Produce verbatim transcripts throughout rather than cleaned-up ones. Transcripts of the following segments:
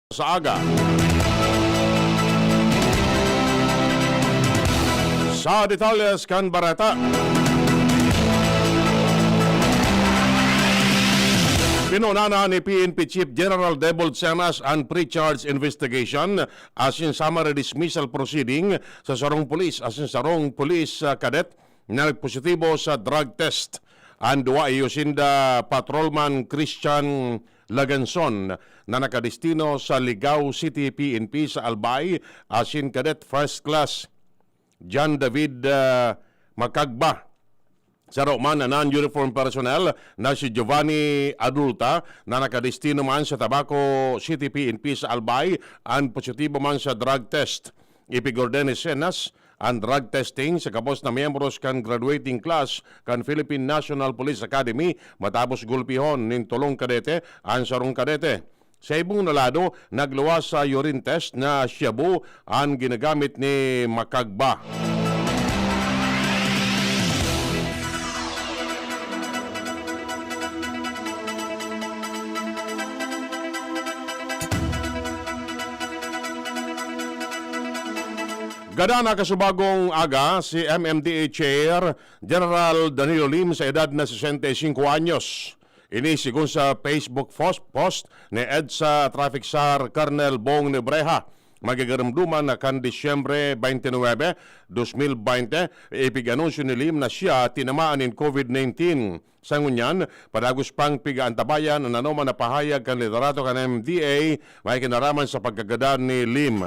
sa aga. Sa detalyes kan bareta, pinunana ni P N P Chief General Debold Cenas an pre-charge investigation asin summary dismissal proceeding sa sarong pulis asin sarong pulis, ah, cadet na nagpositibo sa drug test. An duwa iyo sinda Patrolman Christian Laganson na nakadestino sa Ligao City P N P sa Albay asin Cadet First Class John David, ah, Macagba. Saro man na non-uniform personnel na si Giovanni Adulta na nakadestino man sa Tabaco City P N P sa Albay, an positibo man sa drug test. Ipigorden ni Cenas an drug testing sa gabos na miyembros kan graduating class kan Philippine National Police Academy matapos gulpihon nin tolong kadete an sarong kadete. Sa ibong na lado, nagluwas sa urine test na shabu an ginagamit ni Macagba. Gadan na kasubagong aga si M M D A Chair General Danilo Lim sa edad na sesenta y singko anyos. Ini segun sa Facebook post, post ni EDSA Traffic Czar Colonel Bong Nebreja. Magigarumduman na kan Disyembre twenty-nine, dos mil bente, ipig-anunsyo ni Lim na siya tinamaan nin COVID nineteen. Sa ngunyan, padagos pang pigaantabayan an anoman na pahayag kan liderato kan M D A may kinaraman sa pagkagadan ni Lim.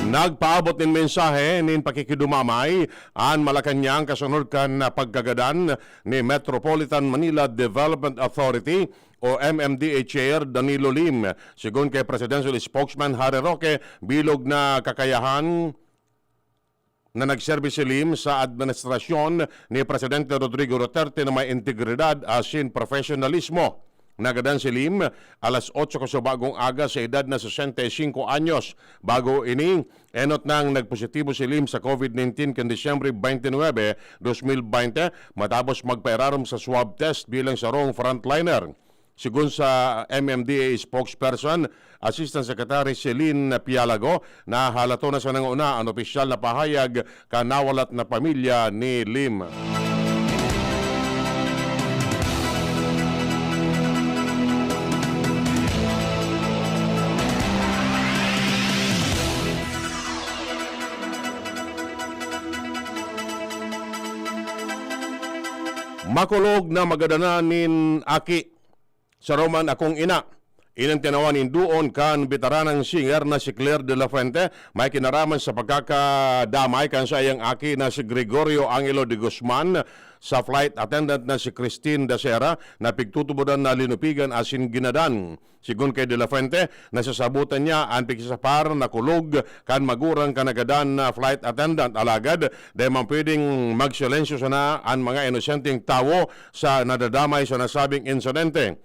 Nagpaabot nin mensahe nin pakikidumamay an Malacañang kasunod kan pagkagadan ni Metropolitan Manila Development Authority o M M D A Chair Danilo Lim. Segun kay Presidential Spokesman Harry Roque, bilog na kakayahan na nagserbi si Lim sa administrasyon ni Presidente Rodrigo Duterte na may integridad asin profesionalismo. Nagadan si Lim alas otso kasubagong aga sa edad na sesenta y singko anyos. Bago ini, enot nang nagpositibo si Lim sa COVID nineteen kan Disyembre twenty-nine, dos mil bente, matapos magpairarom sa swab test bilang sarong frontliner. Segun sa M M D A spokesperson, Assistant Secretary Celine Pialago, nahalato na sana nguna an opisyal na pahayag kan nawalat na pamilya ni Lim. Makulog na magadanan nin aki. Saro man akong ina. Inantinawan nin duon kan betaranang singer na si Claire de la Fuente, may kinaraman sa pagkakadamay kan saiyang aki na si Gregorio Angelo de Guzman sa flight attendant na si Christine Dacera na pigtutubodan na linupigan asin ginadan. Segun kay De La Fuente, nasasabotan niya an pigsasapar na kulog kan magurang kan nagadan na flight attendant, alagad dai man pwedeng magsilensyo sana an mga inosenteng tawo sa nadadamay sa nasabing insidente.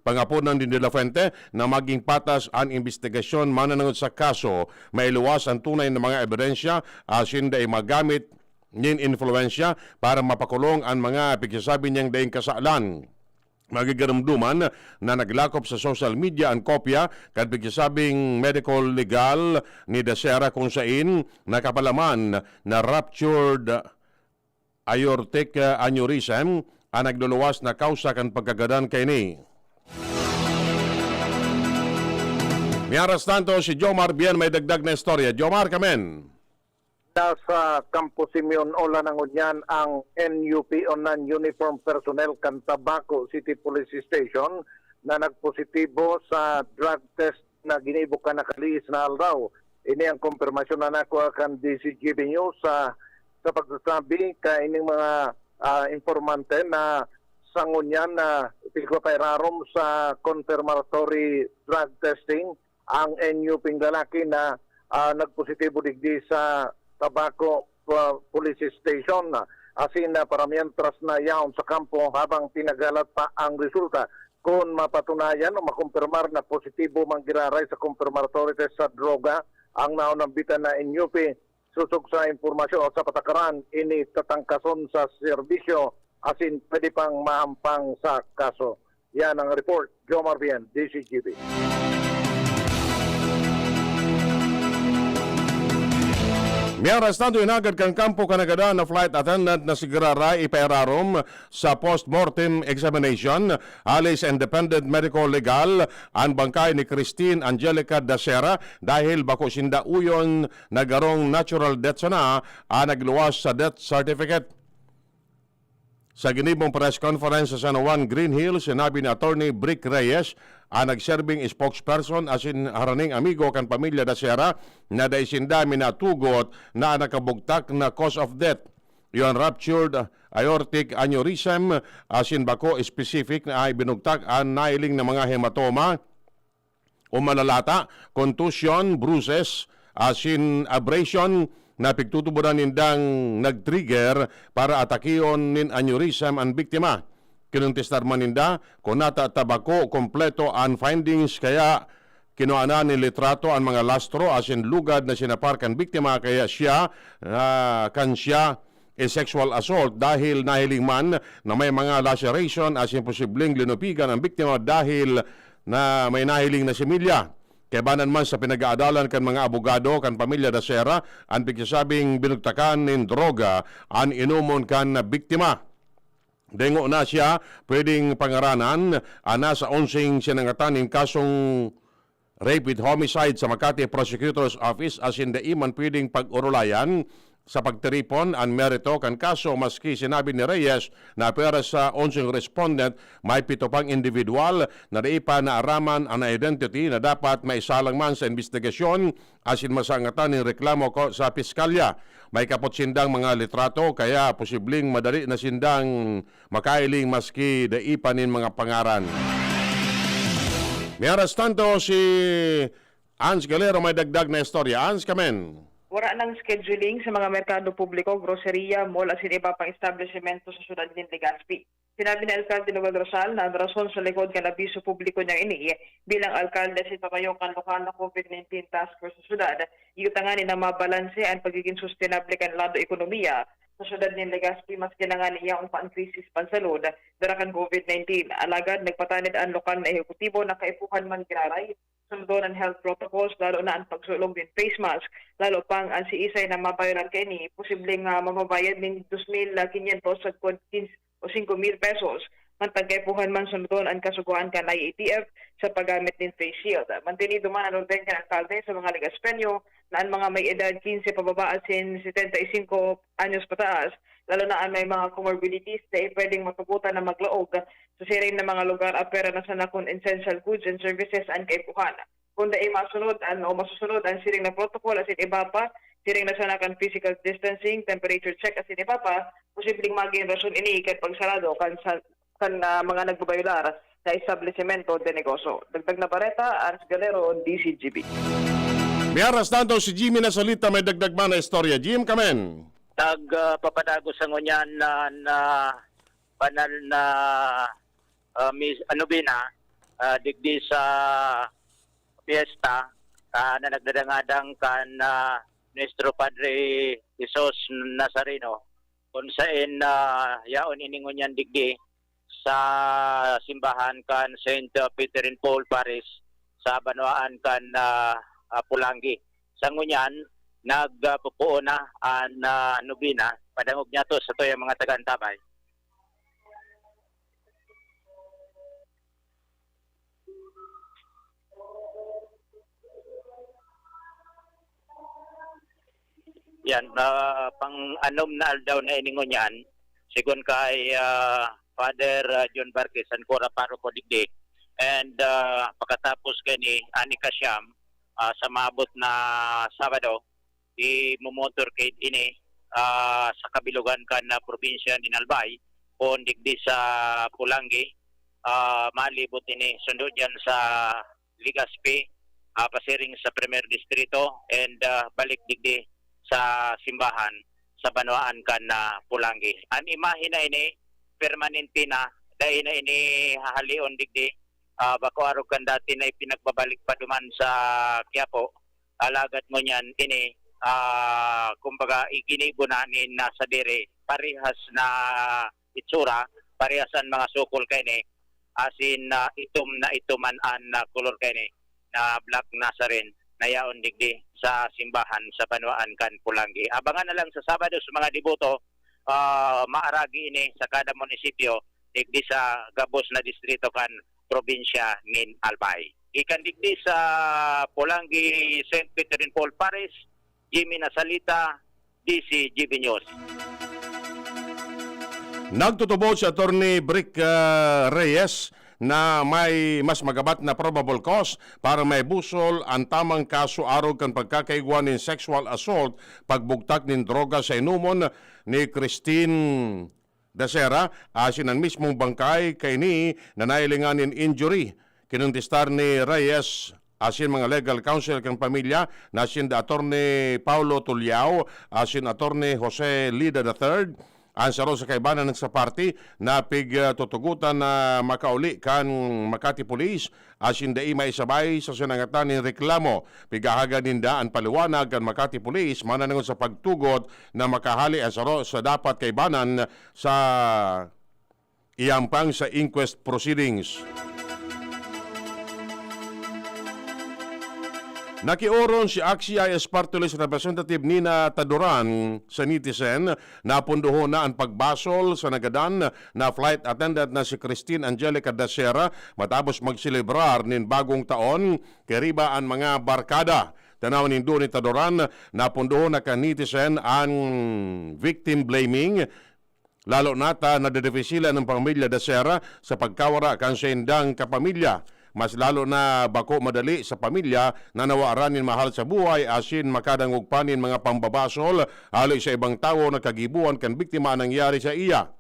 Pangaponan ni De La Fuente na maging patas an imbestigasyon mananangod sa kaso, mailuwas an tunay na mga ebidensya asin dai magamit nin influensya para mapakulong an mga pigsasabi niyang daing kasalan. Magigarumduman na naglakop sa social media an kopya kan pigsasabing medical legal ni Dacera, kung sain nakapalaman na ruptured aortic aneurysm an nagluluwas na kausa kan pagkagadan kaini. Mientras tanto, si Jomar Bien may dagdag na istorya. Jomar, kamen. Nasa Campo Simeon Ola na ngunyan ang N U P o non-uniform personnel kan Tabaco City Police Station na nagpositibo sa drug test na ginibo kan nakalihis na aldaw. Ini ang kumpirmasyon na nakua kan D Z G B News sa, sa pagsasabi kaining mga, ah, impormante na sa ngunyan na tigpapairarom sa confirmatory drug testing ang N U P lalaki na, ah, nagpositibo digdi sa Tabaco, ah, Police Station. Asin, ah, para mientras na yaon sa kampo habang pinagalat pa ang resulta. Kun mapatunayan o makumpirmar na positibo man giraray sa confirmatory test sa droga ang naunambitan na N U P, Sosog sa impormasyon o sa patakaran, ini tatangkason sa serbisyo asin pwede pang mahampang sa kaso. Yan ang report, Jomar Bien, D Z G B. Mientras tanto, inagad kan kampo kan nagadan na flight attendant na si Giraray ipairarom sa post-mortem examination hali sa independent medical legal an bangkay ni Christine Angelica Dacera dahil bako sinda uyon na garong natural death sana an nagluwas sa death certificate. Sa ginibong press conference sa San Juan, Green Hills, sinabi ni Attorney Brick Reyes, ang nagserbing spokesperson asin haraning amigo kan pamilya Dacera, na dai sinda minatugot na nakabugtak na cause of death. Iyo an ruptured aortic aneurysm, asin bako specific na ay binugtak an nahiling na mga hematoma o malalata, contusion, bruises, asin abrasion na pigtutubodan nindang nag-trigger para atakion nin aneurysm an biktima. Kinontestar man ninda kun nata ta bako kompleto an findings, kaya kinuhanan nin litrato an mga lastro asin lugad na sinapar kan biktima, kaya siya, ah, kan siya a sexual assault dahil nahiling man na may mga laceration asin posibleng linupigan ang biktima dahil na may nahiling na similya. Kaibanan man sa pinag-aadalan kan mga abogado kan pamilya Dacera, an pigsasabing binugtakan nin droga an inomon kan biktima. Dengo na siya pwedeng pangaranan, ana sa onseng sinangatan nin kasong rape with homicide sa Makati Prosecutor's Office asin dai man pwedeng pag-orolayan sa pagtiripon an merito kan kaso, maski sinabi ni Reyes na pwera sa onseng respondent, may pito pang individual na dai pa naaraman an identity na dapat maisalang man sa imbestigasyon asin masangatan nin reklamo ko sa piskalya. May kapot sindang mga litrato kaya posibleng madali na sindang makailing maski dai pa nin mga pangaran. Mientras tanto, si Ans Galero may dagdag na istorya. Ans, kamen. Wara nang scheduling sa mga merkado publiko, groceria, mall asin iba pang establisemento sa syudad nin Legazpi. Sinabi ni Alkalde Noel Rosal na an rason sa likod kan abiso publiko niyang ini, bilang alkalde asin pamayo kan lokal na COVID nineteen task force sa syudad, iyo tanganing mabalanse an pagigin sustenable kan lado ekonomiya sa syudad nin Legazpi, maski na ngani yaon pa an krisis pansalud dara kan COVID nineteen. Alagad nagpatanid an lokal na ehekutibo na kaipuhan man giraray sundon an health protocols, lalo na an pagsulog nin face mask. Lalo pang an siisay na mabayolar kaini, posibleng, ah, mababayad nin dos mil quinientos sagkod quince o singko mil pesos. Mantang kaipuhan man sundon an kasugoan kan I A T F sa paggamit nin face shield. Mantenido man an orden kan alkalde sa mga Legazpeño na an mga may edad quince pababa asin setenta y cinco anyos pataas, lalo na an may mga comorbidities, dai pwedeng matugotan na maglaog sa siring na mga lugar, apwera na sana kun essential goods and services an kaipuhan. Kun dai masunod an, o masusunod an siring na protocol asin iba pa, siring na sana kan physical distancing, temperature check asin iba pa, posibleng magin rason ini kan pagsarado kan sa, kan, ah, mga nagbabayular na establisemento de negosyo. Dagdag na bareta, Ans Galero, D Z G B. Mientras tanto, si Jimmy Nasalita may dagdag man na istorya. Jim, kamen. Nag, ah, papadago sa ngunyan na, na banal na, ah, mis-, ano, bina, ah, digdi sa piyesta, ah, na nagdadangadang kan, ah, Nuestro Padre Jesus Nazareno, kung saen, ah, yaon ini ngunyan digdi sa simbahan kan Saint Peter and Paul Parish sa banwaan kan, ah, ah, Pulangi. Sa ngunyan, nagpupuon na an, ah, nobena. Padangog niyato sa tuyang mga taga-antabay. Yan, ah, pang-anom na aldaw na ini ngunyan, sigon kay, ah, Father, ah, John Vargas, an kura paroko digdi. And, ah, pagkatapos kani, an ikasyam, ah, sa maabot na Sabado, imomotorcade ini, ah, sa kabilugan kan, ah, probinsya nin Albay, kun digdi sa Pulangi, ah, malibot ini sundo diyan sa Legazpi, ah, pasiring sa Primer Distrito, and, ah, balik digdi sa simbahan sa banwaan kan, ah, Pulangi. An imahe na ini, permanente na, dai na ini hahaleon digdi, ah, bako arog kan dati na ipinagbabalik pa duman sa Quiapo. Alagad ngunyan ini, ah, pag-, ah, iginibo na nin, ah, sadiri, parehas na itsura, parehas an mga sukol kaini, asin, ah, itom na itom man an, ah, kolor kaini na Black Nazarene na yaon digdi sa simbahan sa banwaan kan Polangui. Abangan na lang sa Sabado sa mga deboto, ah, maaragi ini sa kada munisipyo digdi sa gabos na distrito kan probinsya nin Albay. Gikan digdi sa Polangui, Saint Peter and Paul Parish, Jimmy Nasalita, D C G B News. Nagtutubod si Attorney Brick, ah, Reyes na may mas magabat na probable cause para maibusol an tamang kaso arog kan pagkakaigwa nin sexual assault, pagbugtak nin droga sa inomon ni Christine Dasera, asin an mismong bangkay kaini na nahilingan nin injury. Kinontestar ni Reyes asin mga legal counsel kan pamilya na sinda Attorney Paulo Tuliao asin Attorney Jose Lida the third, an saro sa kaibanan sa parti na pigtutugotan na makauli kan Makati Police asin dai maisabay sa sinangatan nin reklamo. Pighahaga ninda an paliwanag kan Makati Police mananangod sa pagtugot na makahale an saro sa dapat kaibanan sa iampang sa inquest proceedings. Nakioron si Axis Party List Representative Nina Taduran sa netizen na pundohon na an pagbasol sa nagadan na flight attendant na si Christine Angelica Dasera matapos magselebrar nin bagong taon kairiba an mga barkada. Tanawan nindo ni Taduran na pundohon na kan netizen an victim blaming, lalo na ta nadedefisilan an pamilya Dasera sa pagkawara kan saindang kapamilya. Mas lalo na bako madali sa pamilya na nawaran nin mahal sa buhay asin makadangog pa nin mga pambabasol hale sa ibang tawo na kagibohan kan biktima an nangyari sa iya.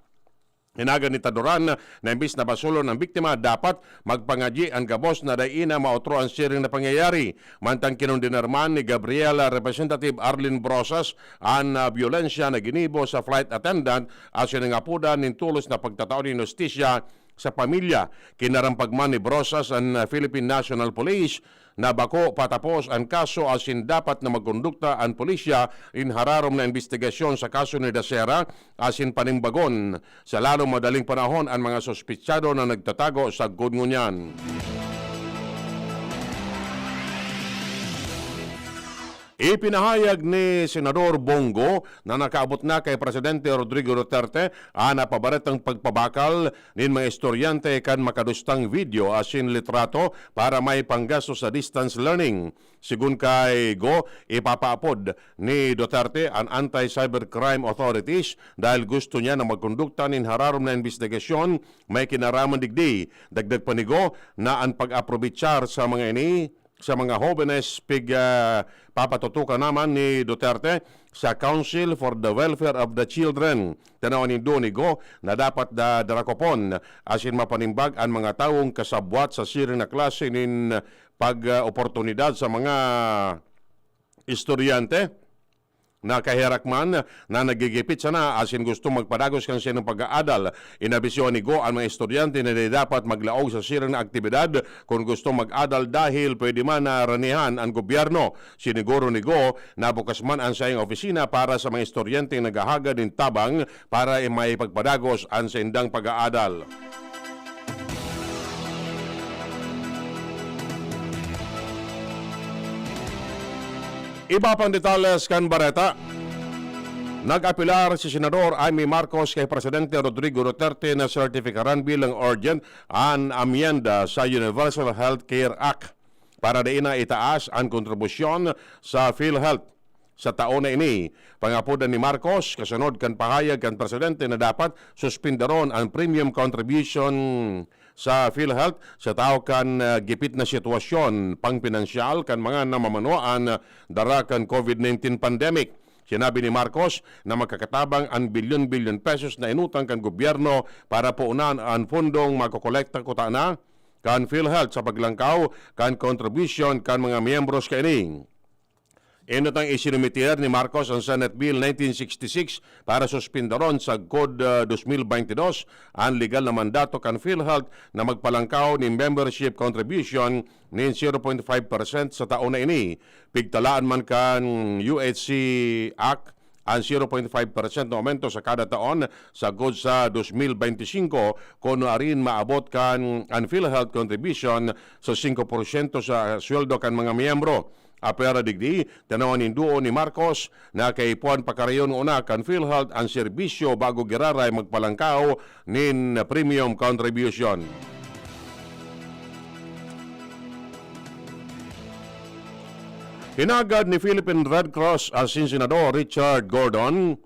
Hinaga ni Taduran na imbis na basolon ang biktima, dapat magpangadyi an gabos na dai na maotro an siring na pangyayari. Mantang kinondenar man ni Gabriela Representative Arlene Brosas an, ah, byolensya na ginibo sa flight attendant asin nangapodan nin tolos na pagtatao nin hustisya sa pamilya. Kinarampag man ni Brosas an, ah, Philippine National Police na bako patapos an kaso asin dapat na magkondukta an pulisya in hararom na imbestigasyon sa kaso ni Dasera asin panimbagon sa lalong madaling panahon an mga suspetsado na nagtatago sagkod ngunyan. Ipinahayag ni Senador Bong Go na nakaabot na kay Presidente Rodrigo Duterte an napabaretang pagpabakal nin mga estudyante kan makadustang video asin litrato para may panggasto sa distance learning. Sigon kay Go, ipapaapod ni Duterte an anti-cybercrime authorities dahil gusto niya na magkondukta nin hararom na imbestigasyon may kinaraman digdi. Dagdag pa ni Go na an pag-aprobechar sa mga ini sa mga hobenes pig, ah, papatutukan naman ni Duterte sa Council for the Welfare of the Children. Tanawan nindo ni Go na dapat da-, darakopon asin mapanimbag an mga tawong kasabwat sa siring na klase nin pag, ah, oportunidad sa mga estudyante na kaherak man na nagigipit sana asin gusto magpadagos kan saindang pag-aadal. Inabisuhan ni Go an mga estudyante na di dapat maglaog sa siring na aktibidad kun gusto mag-adal dahil pwede man na ranihan an gobyerno. Siniguro ni Go na bukas man an saiyang opisina para sa mga estudyanteng naghahagad nin tabang para maipagpadagos an saindang pag-aadal. Iba pang detalles kan bareta. Nag-apelar si Senador Imee Marcos kay Presidente Rodrigo Duterte na sertifikaran bilang urgent an amyenda sa Universal Health Care Act para dai na itaas an kontribusyon sa PhilHealth sa taon na ini. Pangapodan ni Marcos, kasunod kan pahayag kan presidente na dapat suspindaron an premium contribution sa PhilHealth sa tahaw kan, ah, gipit na sitwasyon pangpinansyal kan mga namamanwaan dara kan COVID nineteen pandemic. Sinabi ni Marcos na magkakatabang an bilyon-bilyon pesos na inutang kan gobyerno para puunan an pondong makokolekta kutana kan PhilHealth sa paglangkaw kan kontribusyon kan mga miyembros kaini. Enot ang isinumiter ni Marcos ang Senate Bill nineteen sixty-six para suspindaron sagkod, ah, dos mil baynte dos an legal na mandato kan PhilHealth na magpalangkaw nin membership contribution nin zero point five percent sa taon na ini. Pigtalaan man kan U H C Act an zero point five percent na aumento sa kada taon sagkod sa dos mil benti singko, kun nuarin maabot kan an PhilHealth contribution sa singko porsyento sa sweldo kan mga miyembro. Apwera digdi, tanawan nin duo ni Marcos na kaipuhan pakarayon nguna kan PhilHealth an serbisyo bago giraray magpalangkaw nin premium contribution. Hinagad ni Philippine Red Cross asin Senador Richard Gordon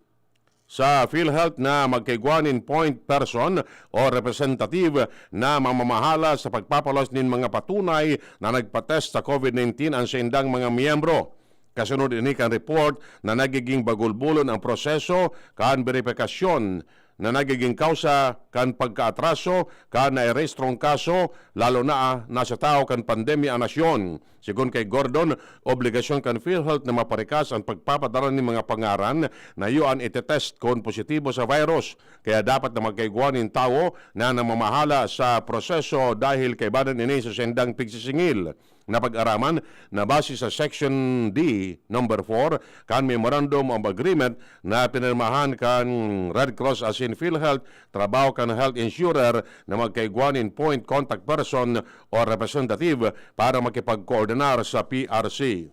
sa PhilHealth na magkaigwa nin point person o representative na mamamahala sa pagpapalos nin mga patunay na nagpa-test sa COVID nineteen an saindang mga miyembro. Kasunod ini kan report na nagiging bagulbulon ang proseso kan beripikasyon na nagiging kausa kan pagkaatraso kan nairehistrong kaso, lalo na, ah, na sa tahaw kan pandemya an nasyon. Sigon kay Gordon, obligasyon kan PhilHealth na maparikas an pagpapadara nin mga pangaran na iyo an itetest kun positibo sa virus. Kaya dapat na magkaigwa nin tawo na namamahala sa proseso dahil kaibanan ini sa saindang pigsisingil na pag-araman na base sa Section D, number four, kan Memorandum of Agreement na pinirmahan kan Red Cross asin PhilHealth, trabaho kan health insurer na magkaigwa nin point contact person o representative para makipagkoordinar sa P R C.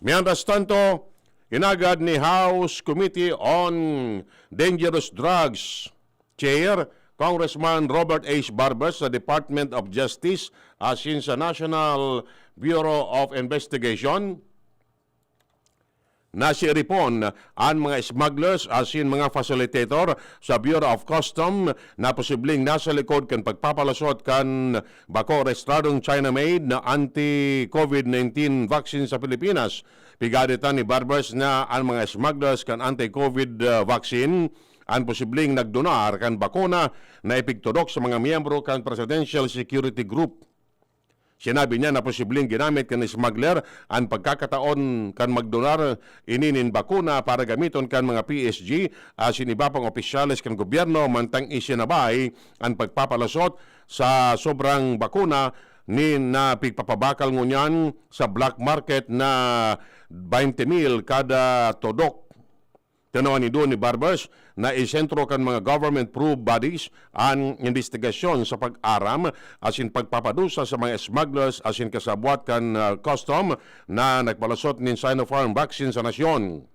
Mientras tanto, inagad ni House Committee on Dangerous Drugs Chair Congressman Robert H. Barbers sa Department of Justice asin sa National Bureau of Investigation na siiripon an mga smugglers asin mga facilitator sa Bureau of Custom na posibleng nasa likod kan pagpapalusot kan bako rehistradong China-made na anti-COVID nineteen vaccine sa Pilipinas. Pigaditan ni Barbers na an mga smugglers kan anti-COVID, ah, vaccine an posibleng nagdonar kan bakuna na ipigtudok sa mga miyembro kan Presidential Security Group. Sinabi niya na posibleng ginamit kan smuggler an pagkakataon kan magdonar ini nin bakuna para gamiton kan mga P S G asin iba pang opisyales kan gobyerno mantang isinabay an pagpapalusot sa sobrang bakuna ni na pigpapabakal ngunyan sa black market na twenty mil kada tudok. Tinawan nindo ni Barbers na isentro kan mga government-approved bodies an imbestigasyon sa pag-aram asin pagpapadusa sa mga smugglers asin kasabwat kan, ah, custom na nagpalusot nin Sinopharm vaccine sa nasyon.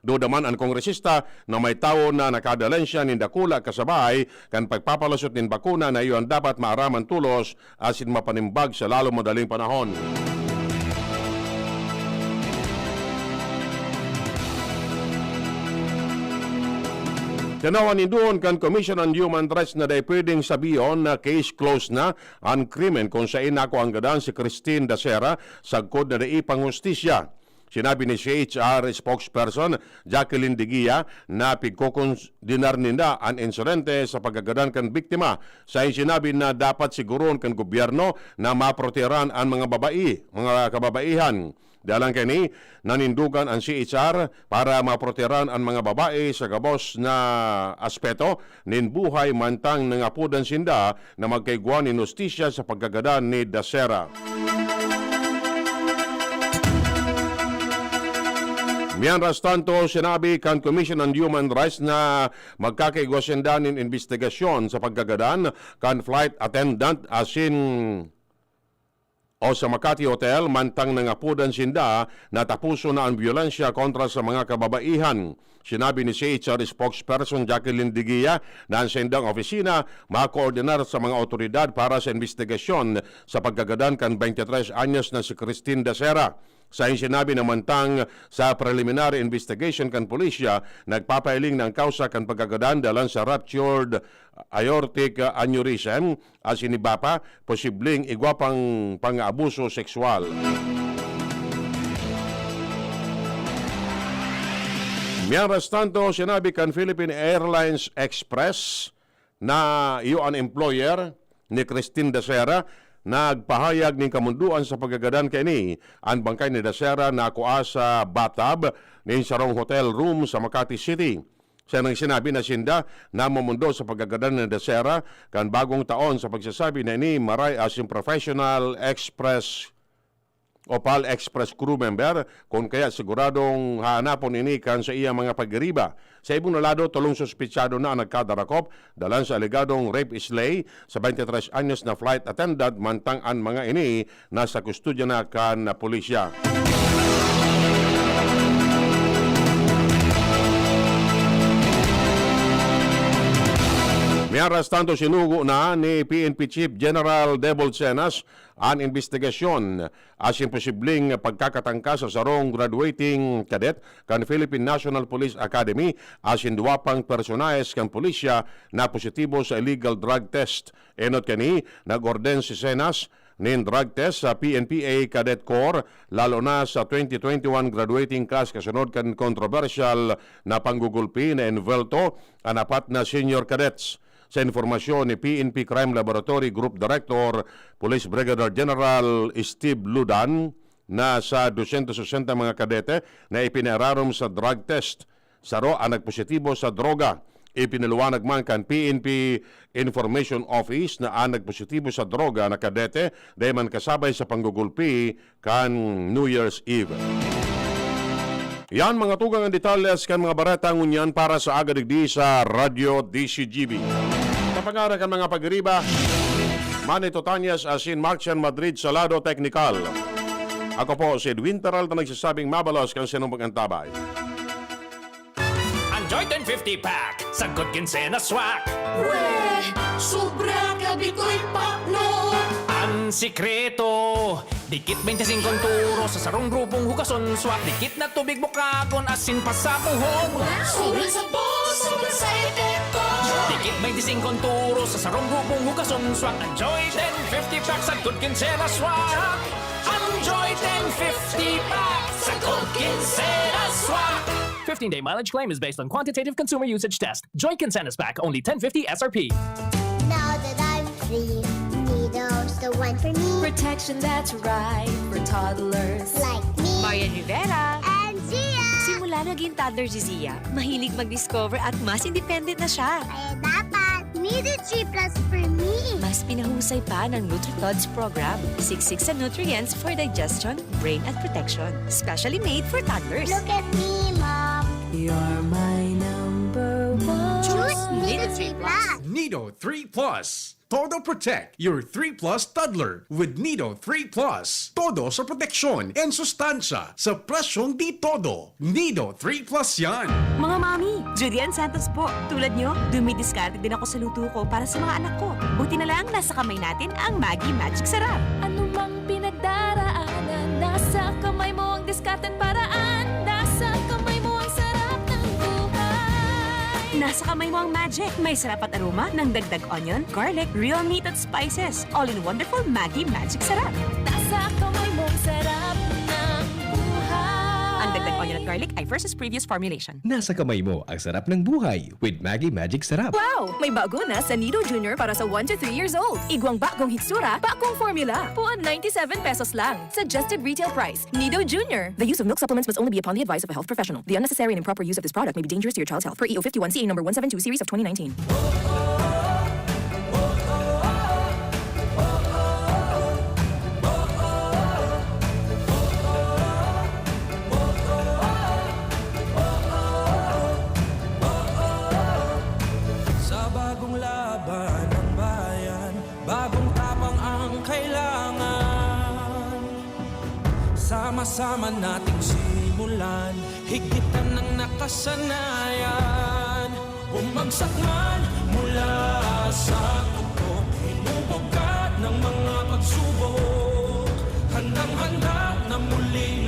Duda man an kongresista na may tawo na nakadalensya nin dakula kasabay kan pagpapalusot nin bakuna na iyo an dapat maaraman tolos asin mapanimbag sa lalong madaling panahon. Tinawan nindo kan Commission on Human Rights na dai pwedeng sabihon na case closed na an krimen kun saen nakuanggadan si Christine Dacera sagkod na dai panghustisya. Sinabi ni C H R spokesperson Jacqueline Digia na pigkokondenar ninda an insidente sa pagkagadan kan biktima. Sain sinabi na dapat siguroon kan gobyerno na maprotehiran an mga babae, mga kababaihan. Dalang kaini, nanindogan an C H R para maprotehiran an mga babae sa gabos na aspeto nin buhay mantang nangapodan sinda na magkaigwa nin hustisya sa pagkagadan ni Dacera. Mientras tanto, sinabi kan Commission on Human Rights na magkakaigwa sinda nin imbestigasyon sa pagkagadan kan flight attendant asin o sa Makati Hotel mantang nangapodan sinda na taposon na an byolensya kontra sa mga kababaihan. Sinabi ni C H R spokesperson Jacqueline Digia na an saindang opisina makoordinar sa mga awtoridad para sa imbestigasyon sa pagkagadan kan twenty-three anyos na si Christine Dacera. Sain sinabi na mantang sa preliminary investigation kan pulisya, nagpapailing na an kausa kan pagkagadan dalan sa ruptured aortic aneurysm asin iba pa, posibleng igwa pang pang-aabuso sexual. Mientras tanto, sinabi kan Philippine Airlines Express na iyo an employer ni Christine Dacera nagpahayag nin kamundoan sa pagkagadan kaini. An bangkay ni Dacera nakua sa bathtub nin sarong hotel room sa Makati City. Siya nang sinabi na sinda na mamundo sa pagkagadan ni Dacera kan bagong taon sa pagsasabi na ini maray asin professional express Opal Express crew member, kun kaya siguradong hahanapon ini kan sa iya mga pagiriba. Sa ibong na lado, tolong suspetsado na ang nagkadarakop dalan sa alegadong rape slay sa twenty-three anyos na flight attendant, mantang an mga ini nasa kustodya na kan pulisya. Mientras tanto, sinugo na ni P N P Chief General Debold Cenas an imbestigasyon asin posibleng pagkakatangka sa sarong graduating cadet kan Philippine National Police Academy asin duwa pang personahes kan pulisya na positibo sa illegal drug test. Enot kani, nag-orden si Cenas nin drug test sa P N P A Cadet Corps, lalo na sa twenty twenty-one graduating class kasunod kan kontrobersyal na panggugulpi na envuelto an apat na senior cadets. Sa impormasyon ni P N P Crime Laboratory Group Director, Police Brigadier General Steve Ludan, nasa dosyentos sesenta mga kadete na ipinairarom sa drug test. Saro ang nagpositibo sa droga. Ipinaliwanag man kan P N P Information Office na ang nagpositibo sa droga na kadete dai man kasabay sa panggugulpi kan New Year's Eve. Yan, mga tugang, ang detalles kan mga bareta ngunyan para sa aga digdi sa Radyo D C G B. Sa pangaran kan mga pagiriba, Manny Totanyas asin Marcian Madrid sa lado teknikal. Ako po si Edwin Peralta, nagsasabing mabalos kan sinong pag-antabay. Enjoy ten fifty pack, sagkod kinsenas swak. Weh! Sobra ka Bikoy pakno! An sikreto, dikit bente singko an turo sa sarong grupong hugason swak. Dikit na tubig bukagon asin pasabuhon. Wow! Sobra sa boss, sobra sa epekto! Dikit bente singko an turo sa sarong grupong hugason swak. Enjoy ten fifty pack, sagkod kinsenas swak. Enjoy ten fifty pack, sagkod kinsenas swak. Fifteen-day mileage claim is based on quantitative consumer usage test. Joy Kinsenas Pack, only ten fifty S R P. Now that I'm free, Nido's the one for me. Protection that's right for toddlers. Like me. Marian Rivera. And Zia. Simula naging toddler si Zia, mahilig mag-discover at mas independent na siya. Kaya dapat Nido three plus for me. Mas pinahusay pa ng NutriTods program. Siksik sa nutrients for digestion, brain at protection. Specially made for toddlers. Look at me, Mom. You're my number one. Choose Nido three plus. Nido three plus. Todo protect your three plus toddler with Nido three plus. Todo sa proteksyon and sustansya sa presyong di todo. Nido three plus yan. Mga mami, Judy Ann Santos po. Tulad nyo, dumidiskarte din ako sa luto ko para sa mga anak ko. Buti na lang, nasa kamay natin ang Maggi Magic Sarap. Anumang pinagdaraanan, nasa kamay mo ang diskarte at paraan. Nasa kamay mo ang sarap ng buhay. Nasa kamay mo ang magic. May sarap at aroma ng dagdag onion, garlic, real meat at spices. All in wonderful Maggi Magic Sarap. Nasa kamay mo ang sarap ng buhay. Ang dagdag onion at garlic ay versus previous formulation. Nasa kamay mo ang sarap ng buhay with Maggi Magic Sarap. Wow! May bago na sa Nido Junior para sa one to three years old. Igwang bagong hitsura, bagong formula. Puon ninety-seven pesos lang. Suggested retail price. Nido Junior. The use of milk supplements must only be upon the advice of a health professional. The unnecessary and improper use of this product may be dangerous to your child's health. Per E O fifty-one C A number one seven two series of twenty nineteen. Sa bagong laban ng bayan, bagong tapang ang kailangan. Sama-sama nating simulan, higitan ng nakasanayan. Bumagsak man mula sa tuktok, hinubog ka ng mga pagsubok. Handang-handa na muling